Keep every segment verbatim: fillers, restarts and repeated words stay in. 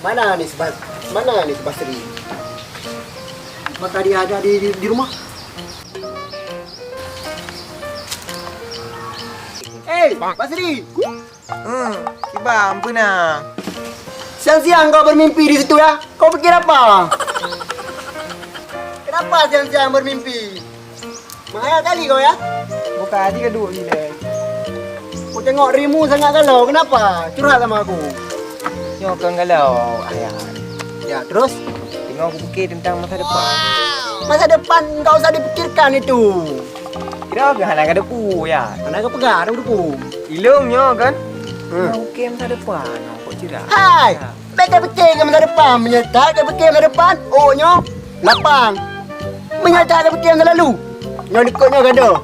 Mana ni si Bas-, mana ni si Basri? Apakah dia ada di, di, di rumah? Eh, Basri! Hmm, Ibang, peue na? Siang-siang kau bermimpi di situ, ya? Kau pikir apa? Kenapa siang-siang bermimpi? Menghayal kali kau, ya? Bukan, tadi ka duek ilèe. Ku tengok rimu sangat galau. Kenapa? Curhat sama aku. Nyoe kon galau, Ayah. Ya, terus? Teungoh kupike tentang masa depan. Masa depan enggak usah dipikirkan itu. Kira hana ka depu, ya? Hana ka peugah, hana ka depu. Ilong nyoe kan? Hmm. Nyoe oke masa depan, kok cerah. Hai! Ya. Bèk kapike keu masa depan, meunyoe that kapike masa depan, ôk nyoe lapang. Meunyoe that kapike masa lalu, nyoe likot nyoe gadoh.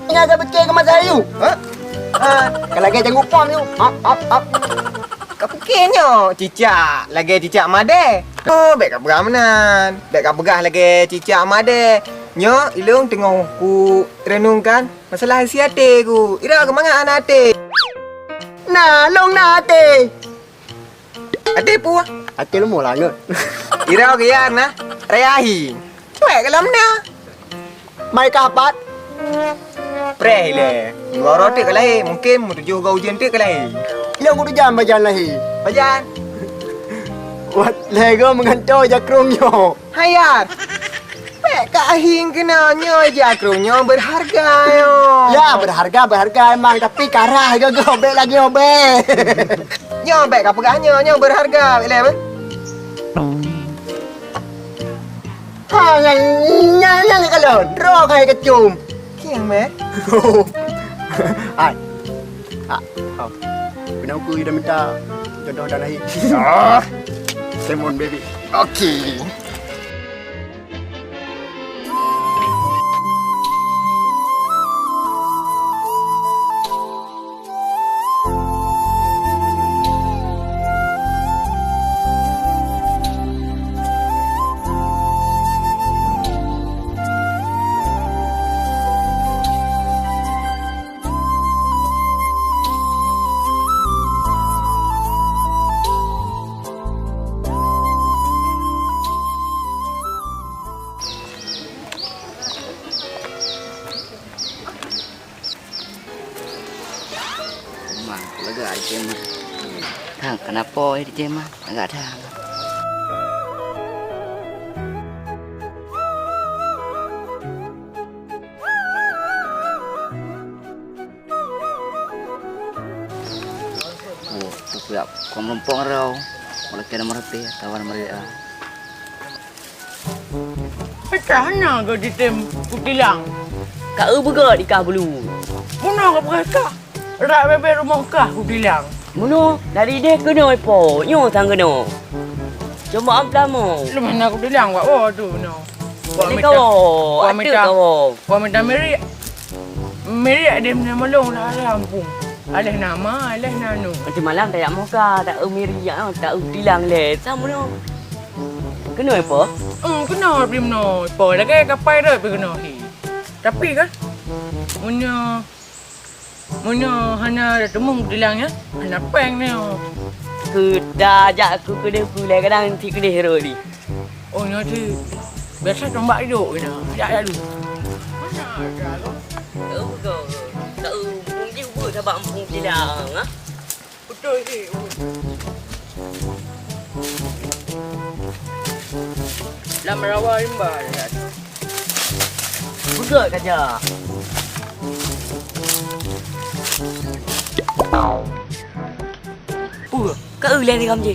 Meunyoe kapike keu masa lalu, ha? Ha, ka lagèe janggut pom nyoe. Ap, ap, ap. Kapike nyoe cicak lagèe cicak madé. Oh, bèk kapeugah meunan. Bèk kapeugah lagèe cicak madé. Nyoe ilong teungoh kurenungkan masalah isi até ku. Ira keumangat hana até. Na, long na até. Até peue? Até leumo langet. Ira gaya na raya hi. Cuek ka lam na. Mai ka pat. Preh ilèe. Dua uroe teuk ka lahé, mungken meutujoh uroe ujeuen teuk ka lahé. Ilèe kutu jam bajan lahé. Bajan. Wat lhèe goe meugantoe jakrong nyoe. Hayat. Bèk ka ahieng keunoe nyoe jakrong nyoe berharga nyoe. Ya, berharga, berharga emang, tapi karah gogoh bèk lagèe obèe. Nyoe bèk kapeugah nyoe, nyoe berharga, bèk lé beh. Ha, nyang, nyang, nyang kalon, droe keuhai keucom. Kieng beh? Hai. Ha. Oh. Keunoe ku ida minta jodoh dan lahé. Ah. Come on, baby. Oke. Man, lega di tema. Thang, kenapa di tema? Agak thang. Oh, tu pula kong lompong rau. Walau kena merepeh, kawan mereka. Pecah na ke sistem kutilang. Ka eu beugöt di kah bulu. Meunoe ka peugah kah? Rak bebek rumoh kah kutilang. Meunoe dari deh keunoe po, nyoe sang keunoe. Cuma am plamoe. Leumah na kutilang wak woe tu no. Wak mita, wak mita, wak mita miri. Miri ada mana melong lah, lah ampun. Alah nama, alah nanu. Nanti malam tak yak muka, tak eu miri, tak eu tilang le. Sama no. Kena apa? Hmm, kena beli meno. Apa lagi kapai dah pergi kena hi. Tapi kan, punya, punya hana ada temu bilang ya, hana peng ni. Kuda jak aku kena pulai kadang nanti kena hero ni. Oh, nyoe cit. Biasa tombak idok kena. Jak lalu. Mana ada lo? Tahu ke? Tahu punggi ubah sabak ampung bilang, ha? Betul sih. Lam rawa rimba ya. Betul kaja. Uh, kau lain di kamji.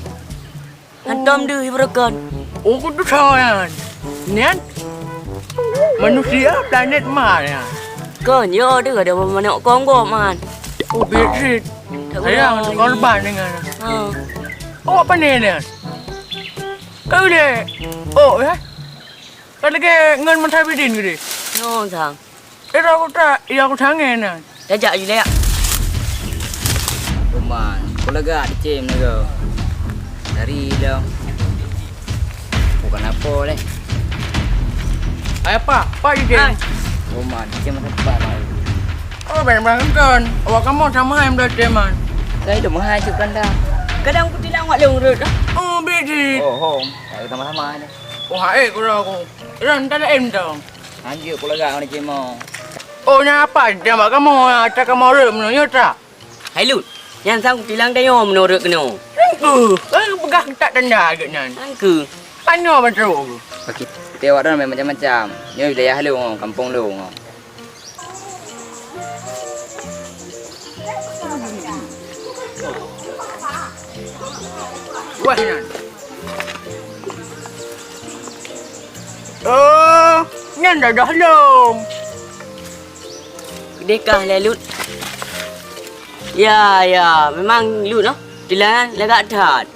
Hantom deuh ibrokon. Oh, kutu sawan. Nian? Manusia planet Mars ya. Kon, yo deuh ada manok kong gop man. Oh, besit. Ayang korban dengan. Ha. Awak pandai nian. Kau deh. Oh, ya. Kau lagi ngon Mas Abidin ke deh? No, sang. Eh, aku tak, ya aku sange na. Jajak je lek. Roman, aku lega dicem nego. Dari lo. Bukan apa leh. Hai apa? Apa je? Roman, dicem apa? Oh, bang bang kan. Awak kamu sama yang belajar man. Saya dah mahal je kan dah. Kadang aku tilang wak leng rot. Oh, Di. Oh, hom. Hai, sama-sama ni. Oh, hai, kula aku. Ran tak ada em tu. Anjir, kula gak ni cimo. Oh, napa? Jangan kamu, tak kamu rem nu, ya tak? Hai Lut, nyan sang tilang tanyoe meunurot keunoe. Engkeu, kan peugah tak tanda agak nyan. Engkeu. Tanyoe beutôi. Okey. Tapi awak dah main macam-macam. Nyoe wilayah lôn, kampung lôn. Wah nyan. Oh, nyan dadah lôn. Keudeh kah lé Lut? Ya, ya, memang Lut noh. Tilang lagak that.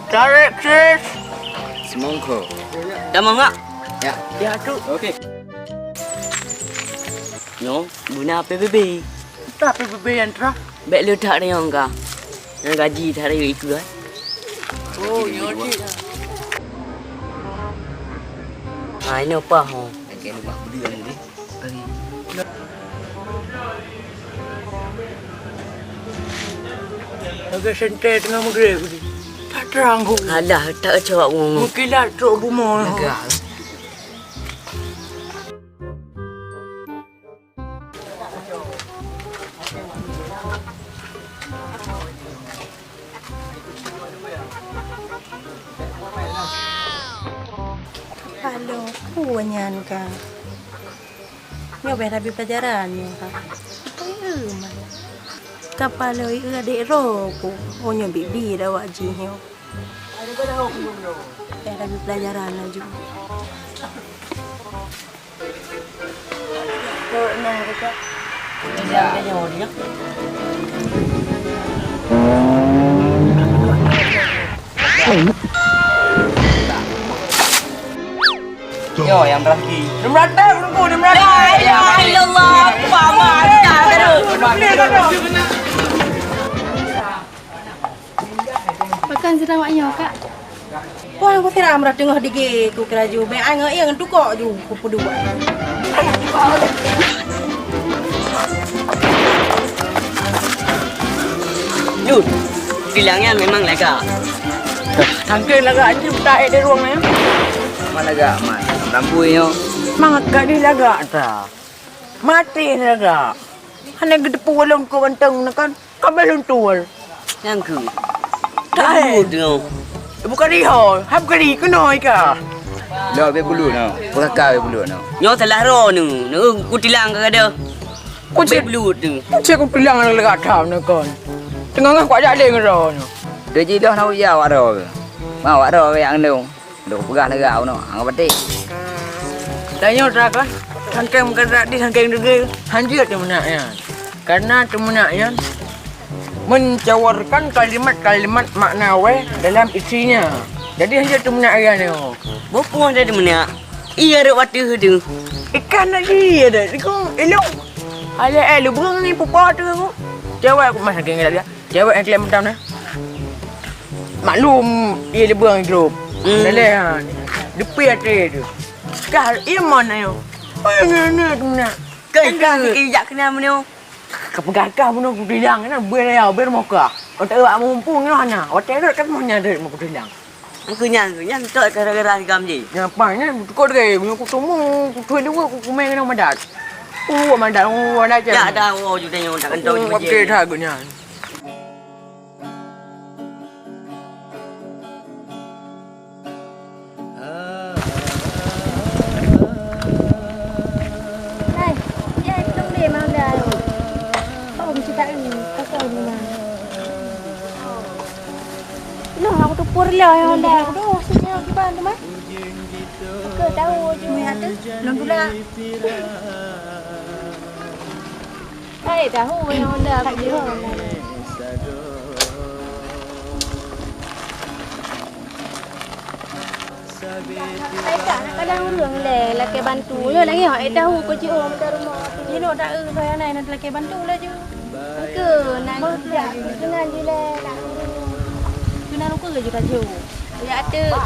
Tarik, sis. Semongko. Dah mangak? Ya. Ya, tu. Okey. Nyoe guna P B B. Entah P B B nyang trah. Bèk le that nyang ka. Nyang gaji that rayeuk ikeu, eh. Oh, nyoe cit. Ha, inoe paih, ho. Lagèe leumah beudeueng tadi. Lagèe sentée teungoh meugreb tadi. That trang, ho. Alah, that cok ngon. Meukilat trok bumoe, ho. Lagak. Halo, peue nyan ka? Nyoe bèk habéh pelajaran nyoe ka. Peue man? Ka paloe adék droe ku. Oh, nyoe bibi dah awak jih nyoe. Bèk habéh pelajaran laju. Nyoe nyang terakhir. Dia meratak, Teungku, dia meratak. Ya Allah, Pak Mat, tak terus. Pakon sidang awak nyoe, Kak? Wah, ku siram rot teungoh digi ku keuraju. Bèk ai ngon ié ngon tukok ju ku peuduek. Lut, tilang nyan memang lagak. Sangkeng lagak jih, tak ék di ruang nyan. Ma lagak, Man. Lampui nyoe. Mangat ka di lagak ta. Maté lagak. Hana geuteupeue lôn keu ganteng nyoe kan. Ka bèk luntur. Nyang keu. Hai. Bèk bulut nyoe. Bukan riho, hab kali keunoe ka. Dah bèk bulut nyoe. Peukaka bèk bulut nyoe. Nyoe salah droeneuh. Nyoe kutilang ka gadoh. Kucek bèk bulut nyoe. Kucek kutilang lagak tham nyoe kon. Teungoh ngah kuajak lé ngon droeneuh. Deuh jidoh na uja awak droe. Ma awak droe nyang nyoe. Duek peugah lagak bunoe, anggap até. Tanyoe that kan, sangkeng meukarat di sangkeng degil, hanjeuet teumeunak nyan. Karena teumeunak nyan mencawarkan kalimat-kalimat makna wèh dalam isinya. Jadi hanjeuet teumeunak nyan nyoe. Boh puih dah teumeunak. Iya rot watèe tu. Ikan lagi ada. Ikan elok. Alah, eh, lubang ni pupa tu aku. Cewek aku masa geng dia. Cewek nyang klem meutam na. Maklum, ié leubeng grup. Hmm. Daleh, ha. Depi até tu. Kah, ié mon ayo. Oh, nyoe, nyoe, tu nak. Kau ikan sikit jak kena menyo. Kau peugah kah bunoe kubilang na, beu ya, beu mokah. Otak awak mumpung nyoe hana. Otak rot kan moh nyan rot mau kubilang. Keu nyan, keu nyan, tok gara-gara si Gam jih. Nyan paih nyan, beutôi deh, meunyoe kuteumé, kuteumé dua, kukumé keunoe madat. Uh, madat, uh, madat. Ya, ada, oh, juta nyoe, tak kentong. Uh, oke, that geuh nyan. Hai, ya, itu boleh, Mang Dai. Kau mesti tak ini, kau tahu ni, Mang. Noh, aku tupur lah yang Honda. Aku dah sini yang kiban tu mah. Ke tahu je. Melihat tu, belum pula. Hai, tahu yang Honda aku je. Hai, Kak, nak kadang ureueng leh, lakèe bantu. Nyoe lagèe hok, eh, tahu ko jiôh meuda rumoh. Jinoe dak eu, kaya nai, nan lakèe bantu laju. Engke, nan keunan jileh, nak. Keunan ukeue laju ka jeuet. Ya, ateuk.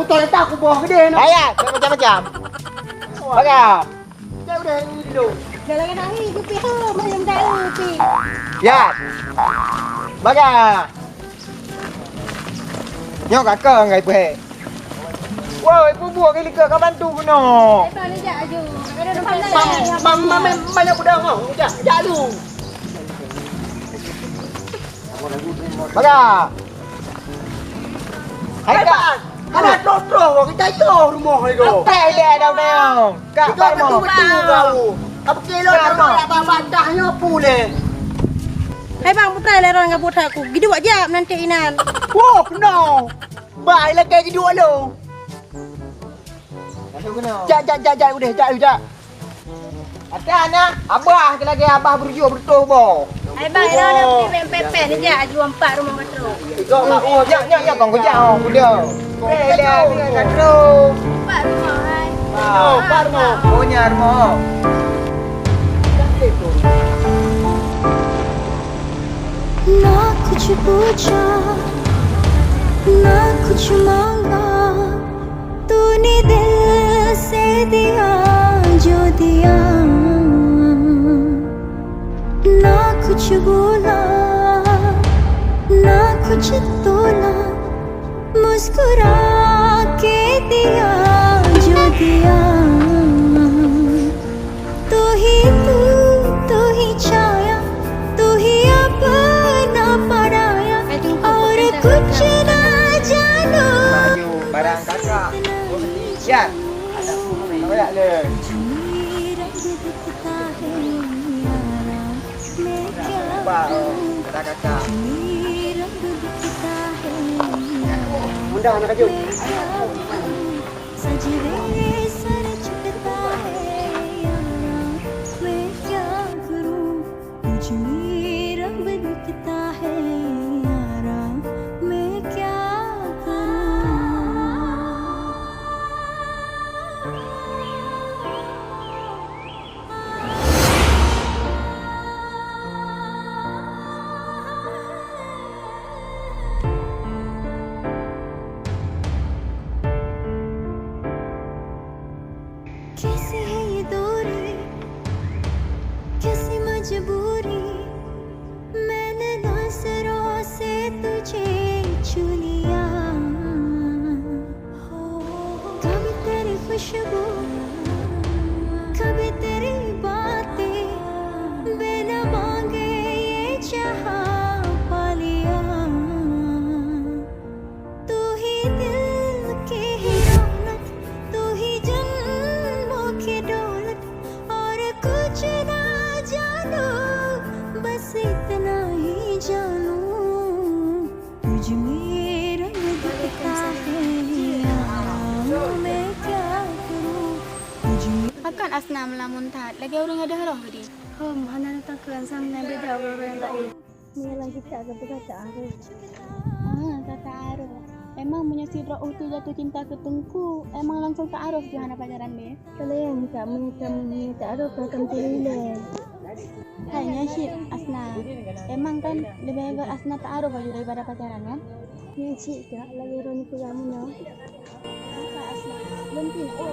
aku tolak tak aku boh gede no. Ayah, macam-macam. Baga. Dah udah ini dulu. Jalan lagi, kupi ha, macam dah kupi. Ya. Baga. Nyoe ka keu ngai peuhek. Woi, peubuet ke likot ka bantu keunoe. Lepas ni jak aju. Ada numpang dah. Mam, mam, mam, mam, banyak udang kau. Jak, jak lu. Baga. Hai, Kak. Hana troh-troh, kita yoh rumoh itu. Apa dia dah dah? Kak Iko Parmo. Betul-betul kau. Apa kilo Parmo. Nak babah dah nyoe puleh. Hai bang, putai lerong ngon buet aku. Giduek jak nanti inan. Woh, no. Bai lagèe giduek lo. Jak, jak, jak, jak, udah, jak, jak. Ada anak, abah ke lagi abah berujung betul bo. Hai bang, ila nak pergi main pepes ni jak, aju empat rumah katro. Tiga mak oh, jak, jak, jak bang, kejak oh, kuda. Eh, dah, dah, katro. Empat rumah hai. Ah, empat rumah. Oh, nya rumah. ना कुछ पूछा, ना कुछ मांगा, तूने दिल से दिया जो दिया। ना कुछ बोला, ना कुछ तोला, मुस्कुरा के दिया जो दिया। तू ही तू, तू ही छाया, तू ही अपना पराया, और कुछ ना जानू। Barang kakak. Siap. Kayak le. Nampak, oh, kata kakak. Mudah nak kajut. सजरे सर छुटता है यारा, मैं क्या करूं? तुझ में रब दिखता है यारा, मैं क्या करूं? कैसी है ये दूरी, कैसी मजबूरी, मैंने नजरों से तुझे छू लिया। कभी तेरी खुशबू, कभी तेरी बातें, बिना मांगे ये जहां पा लिया। तू ही दिल की ही रौनक, तू ही जन्मों की दौलत, और कुछ ना जानू, बस इतना ही जानू। तुझ में रंग दिखता है यारा, मैं क्या करूं? तुझ में Pakon Asna meulamun that, lagèe ureueng gadôh roh geuh. Hom, hana neutangkeuen, sang na beda ureueng laén. Nyoe lagèe that geupeugah taaruf. Ah, ka taaruf. Emang meunyoe sidroe utu jatuh cinta keu teungku, emang langsung taaruf jih hana pacaran deh? Kalian tak meunyoe tam-, meunyoe taaruf ka tam teurilèe. Hai, nyan cit, Asna. Emang kan leubeh göt Asna taaruf laju daripada pacaran, kan? Nyan cit, Kak, lagèe droeneuh peugah meunoe. Apa, Asna? Lôn pih, oh,